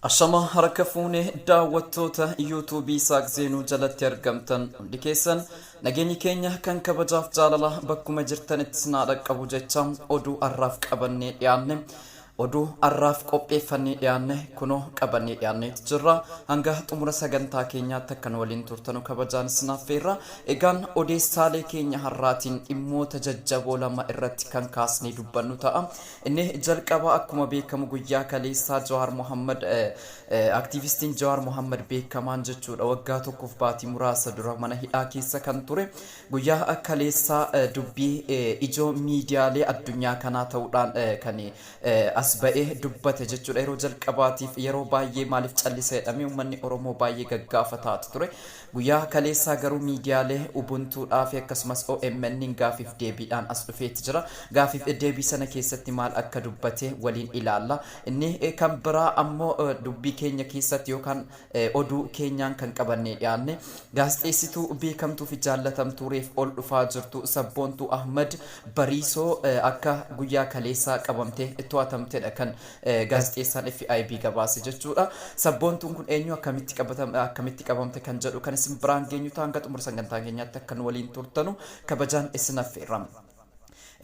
Ashama harka fuune daawwattoota yuutuubii Isaaq Zeenuu jalatti argamtan hundi keessan, nageenyi keenya kan kabajaaf jaalala bakkuma jirtanitti sinaa dhaqqabu jecha, oduu har'aaf qabannee dhiyaanne, oduu har'aaf qopheeffannee dhiyaanne kunoo qabannee dhiyaanneetu jirra. Hanga xumura sagantaa keenyaatti akkan waliin turtanu kabajaan isin affeerra. Egaan odeessaalee keenya har'aatiin dhimmoota jajjaboo lama irratti kan kaasnee dubbannu ta'a. Inni jalqabaa, akkuma beekamu guyyaa kaleessaa Jawaar Mohammad, aktiivistiin Jawaar Mohammad beekamaan jechuudha, waggaa tokkoof baatii muraasa dura mana hidhaa keessa kan ture, guyyaa kaleessaa dubbii ijoo miidiyaalee addunyaa kanaa ta'uudhaan kan as ba'ee dubbate jechuudha. Yeroo jalqabaatiif yeroo baay'ee maaliif callisa jedhamee uummanni Oromoo baay'ee gaggaafataati ture. Guyyaa kaleessaa garuu miidiyaalee Ubuntuudhaa fi akkasumas OMN gaafiif deebiidhaan as dhufeeti jira. Gaafiif deebii sana keessatti maal akka dubbate waliin ilaalla. Inni kan biraa ammoo dubbii keenya keessatti yookaan oduu keenyaan kan qabannee dhiyaanne, gaazexeessituu beekamtuu fi jaallatamtuu reef ol dhufaa jirtu Sabboontuu Ahmad Bariisoo akka guyyaa kaleessaa qabamtee to'atamtedha kan gaazexeessaan FIB gabaase jechuudha. Sabboontuun kun eenyu, akkamitti qabatame, akkamitti qabamte kan jedhu kan isin biraan geenyu ta'an, hanga xumura sagantaa keenyaatti akka nu waliin turtanu kabajaan isin affeerra.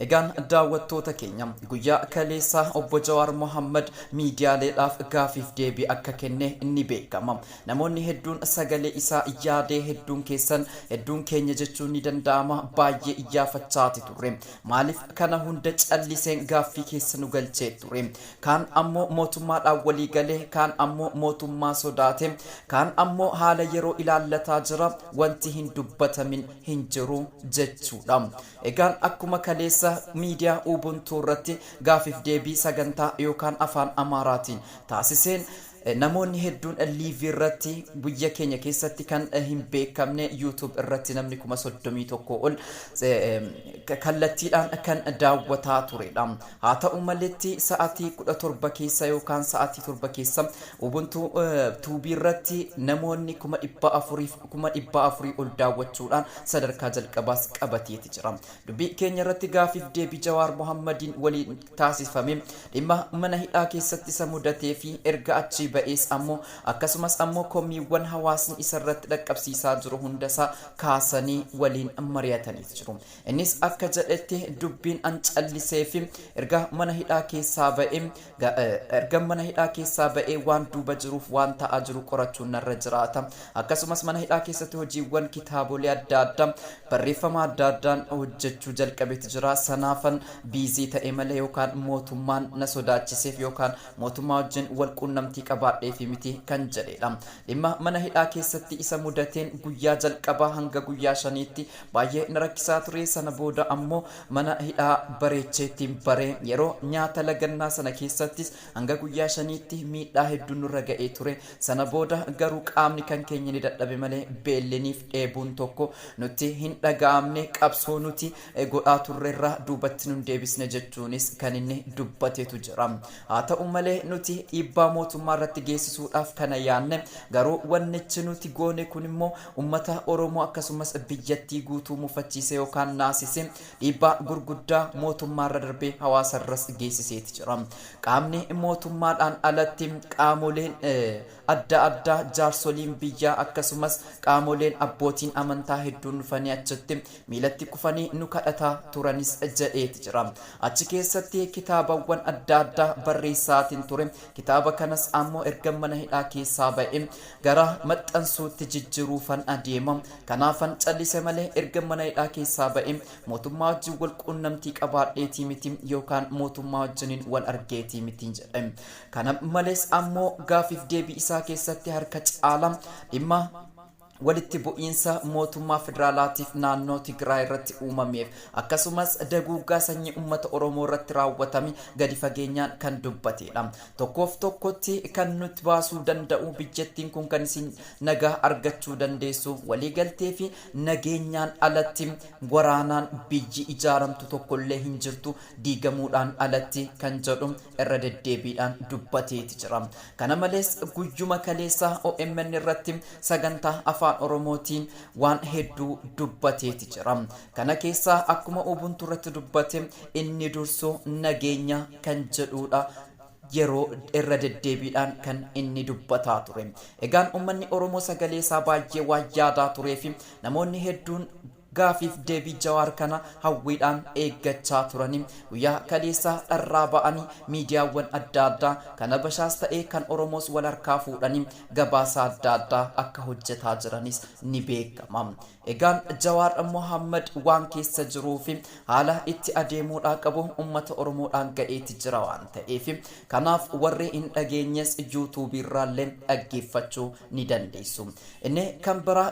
Egaan daawwattoota keenya, guyyaa kaleessaa obbo Jawaar Mohammad miidiyaaleedhaaf gaafiif deebii akka kenne ni beekama. Namoonni hedduun sagalee isaa yaadee, hedduun keessan, hedduun keenya jechuun ni danda'ama, baay'ee iyyaafachaati turre. Maaliif kana hunda calliseen gaaffii keessa nu galchee ture. Kaan ammoo mootummaadhaan walii galee, kaan ammoo mootummaa sodaate, kaan ammoo haala yeroo ilaallataa jira, wanti hin dubbatamin hin jiru jechuudha. Egaan akkuma kaleessa miidiyaa Ubuntu irratti gaafiif deebii sagantaa yookaan afaan Amaaraatiin taasiseen, namoonni hedduun live irratti, biyya keenya keessatti kan hin beekamne, YouTube irratti namni 31,000 ol kallattiidhaan kan daawwataa turedha. Haa ta'u maletti sa'aatii 17 keessa yookaan sa'aatii 7 keessa Ubuntu Tube irratti namoonni 400,000f 400,000 ol daawwachuudhaan sadarkaa jalqabaas qabateeti jira. Dubbii keenya irratti gaafiif deebii Jawaar Mohammadiin waliin taasifame, dhimma mana hidhaa keessatti isa mudatee fi erga achii ba'ees ammoo, akkasumas ammoo komiiwwan hawaasni isa irratti dhaqqabsiisaa jiru hundasaa kaasanii waliin mari'ataniiti jiru. Innis akka jedhetti, dubbiin an callisee fi erga mana hidhaa keessaa ba'ee waan duuba jiruuf waan ta'aa jiru qorachuun narra jiraata. Akkasumas mana hidhaa keessatti hojiiwwan kitaabolee adda addaa, barreeffama adda addaan hojjechuu jalqabeeti jira. Sanaafan busy ta'e malee yookaan mootummaan na sodaachiseef yookaan mootummaa wajjin wal quunnamtii qabaadheefi miti kan jedhedha. Dhimma mana hidhaa keessatti isa mudateen, guyyaa jalqabaa hanga guyyaa shaniitti baay'ee na rakkisaa ture. Sana booda ammoo mana hidhaa bareecheettiin bare. Yeroo nyaata lagannaa sana keessattis hanga guyyaa shaniitti miidhaa hedduun nurra ga'ee ture. Sana booda garuu qaamni kan keenya ni dadhabe malee beelliniif dheebuun tokko nutti hin dhaga'amne, qabsoo nuti godhaa turrerraa duubatti nun deebisne jechuunis kan inni dubbatetu jira. Haa ta'u malee nuti dhiibbaa mootummaa irratti geessisuudhaaf kana yaanne, garuu wannichi nuti goone kun immoo ummata Oromoo akkasumas biyyattii guutuu mufachiise yookaan naasise, dhiibbaa gurguddaa mootummaa irra darbee hawaasa irras geessiseeti jira. Qaamni mootummaadhaan alatti qaamoleen adda addaa, jaarsoliin biyyaa akkasumas qaamoleen abbootiin amantaa hedduun dhufanii achitti miilatti kufanii nu kadhataa turanis jedheeti jira. Achi keessatti kitaabawwan adda addaa barreessaatiin ture. Kitaaba kanas ammoo erga mana hidhaa keessaa ba'e gara maxxansuutti jijjiruufan adeema. Kanaafan callise malee erga mana hidhaa keessaa ba'e mootummaa wajjin wal quunnamtii qabaadheetii miti yookaan mootummaa wajjiniin wal argeetii miti jedhe. Kana malees ammoo gaafiif deebii isaa keessatti harka caala dhimma walitti bu'iinsa mootummaa federaalaatiif naannoo Tigraay irratti uumameef, akkasumas daguuggaa sanyii uummata Oromoo irratti raawwatame gadi fageenyaan kan dubbatedha. Tokkoof tokkotti kan nuti baasuu danda'u, biyyattiin kun kan isin nagaa argachuu dandeessu waliigaltee fi nageenyaan alatti, waraanaan biyyi ijaaramtu tokkollee hin jirtu diigamuudhaan alatti kan jedhu irra deddeebiidhaan dubbateeti jira. Kana malees guyyuma kaleessaa OMN irratti sagantaa afaan Oromootiin waan hedduu dubbateeti jira. Kana keessaa akkuma Ubuntu irratti dubbate, inni dursu nageenya kan jedhudha. yeroo irra deddeebiidhaan kan inni dubbataa ture. Egaan uummanni Oromoo sagalee isaa baay'ee waan yaadaa turee fi namoonni hedduun gaafiif deebii Jawaar kana hawwiidhaan eeggachaa turanii guyyaa kaleessaa dharraa ba'anii miidiyaawwan adda addaa kan Habashaas ta'ee kan Oromoos wal harkaa fuudhanii gabaasa adda addaa akka hojjetaa jiranis ni beekama. Egaan Jawaar Mohammad waan keessa jiruu fi haala itti adeemuudhaa qabu uummata Oromoodhaan ga'eeti jira waan ta'eef, kanaaf warri hin dhageenyes yuutuubii irraallee dhaggeeffachuu ni dandeessu. Inni kan biraa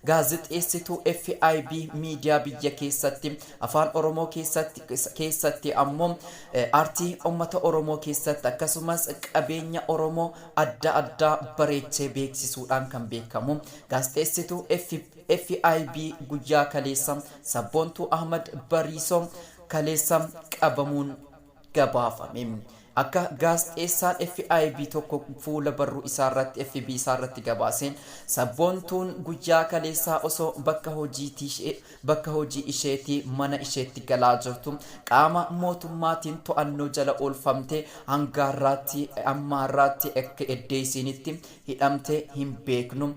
gaazexeessituu FIB miidiyaa biyya keessatti afaan Oromoo keessatti ammoo aartii uummata Oromoo keessatti akkasumas qabeenya Oromoo adda addaa bareechee beeksisuudhaan kan beekamu gaazexeessituu FIB guyyaa kaleessa Sabboontuu Ahmad Bariisoo kaleessa qabamuun gabaafame. Akka gaazexeessaan FIB tokko fuula barruu isaarratti FB isaarratti gabaaseen, Sabboontuun guyyaa kaleessaa osoo bakka hojii isheetii mana isheetti galaa jirtu qaama mootummaatiin to'annoo jala oolfamte, hanga har'aatti amma har'aatti akka eddee isiinitti hidhamte hin beeknu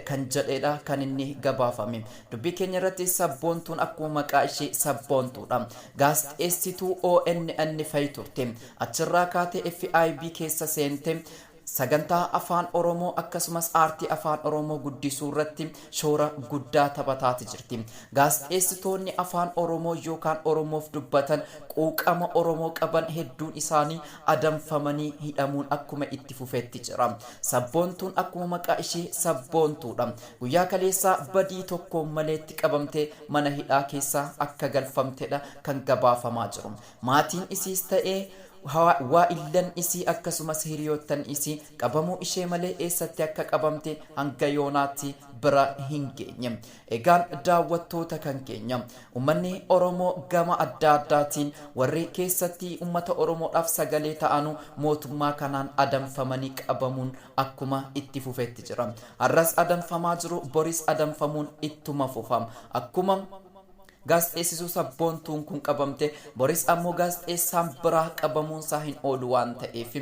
kan jedhedha kan inni gabaafame. Dubbii keenya irratti Sabboontuun akkuma maqaa ishee sabboontuudha. Gaazexeessituu ONN fa'i turte. Achirraa kaatee FIB keessa seente, sagantaa afaan Oromoo akkasumas aartii afaan Oromoo guddisuu irratti shoora guddaa taphataati jirti. Gaazexeessitoonni afaan Oromoo yookaan Oromoof dubbatan, quuqama Oromoo qaban hedduun isaanii adamfamanii hidhamuun akkuma itti fufetti jira. Sabboontuun akkuma maqaa ishee sabboontuudha. Guyyaa kaleessaa badii tokkoon maleetti qabamtee mana hidhaa keessaa akka galfamtedha kan gabaafamaa jiru. Maatiin isiis ta'ee waa illan isii akkasumas hiriyoottan isii qabamuu ishee malee eessatti akka qabamte hanga yoonaatti bira hin geenye. Egaan daawwattoota kan keenya, uummanni Oromoo gama adda addaatiin warri keessatti uummata Oromoodhaaf sagalee ta'anu mootummaa kanaan adamfamanii qabamuun akkuma itti fufetti jira. Har'as adamfamaa jiru, boris adamfamuun ittuma fufa. Akkuma gaazexeessisuu Sabboontuun kun qabamte, boris ammoo gaazexeessaan biraa qabamuunsaa hin oolu waan ta'eef,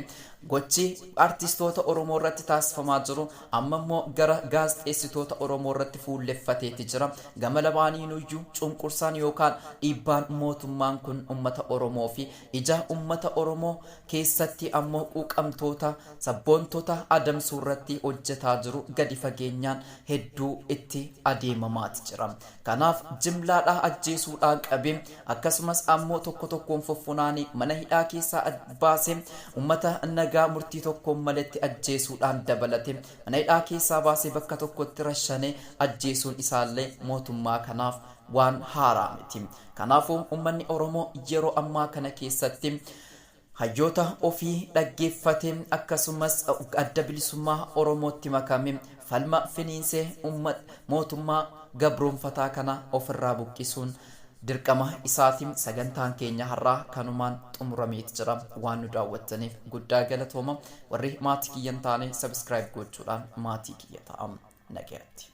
gochi artistoota Oromoo irratti taasifamaa jiru amma immoo gara gaazexeessitoota Oromoo irratti fuulleffateeti jira. Gama lamaaniinuyyuu cunqursaan yookaan dhiibbaan mootummaan kun ummata Oromoo fi ija ummata Oromoo keessatti ammoo quuqamtoota, sabboontota adamsuu irratti hojjetaa jiru gadi fageenyaan hedduu itti adeemamaati jira. Kanaaf jimlaadhaa ajjeesuudhaan qabee akkasumas ammoo tokko tokkoon fuffunaanii mana hidhaa keessaa baasee ummata nagaa murtii tokkoon maletti ajjeesuudhaan dabalate mana hidhaa keessaa baasee bakka tokkotti rashanee ajjeesuun isaallee mootummaa kanaaf waan haaraa miti. Kanaafuu uummanni Oromoo yeroo ammaa kana keessatti hayyoota ofii dhaggeeffate akkasumas Adda Bilisummaa Oromootti makame falma finiinsee mootummaa gabroonfataa kana ofirraa buqqisuun dirqama isaatiin. Sagantaan keenya har'aa kanumaan xumurameet jira. Waan nu daawwattaniif guddaa galatooma. Warri maatii kiyya hin taane subscribe gochuudhaan maatii kiyya ta'a. Nagayaatti.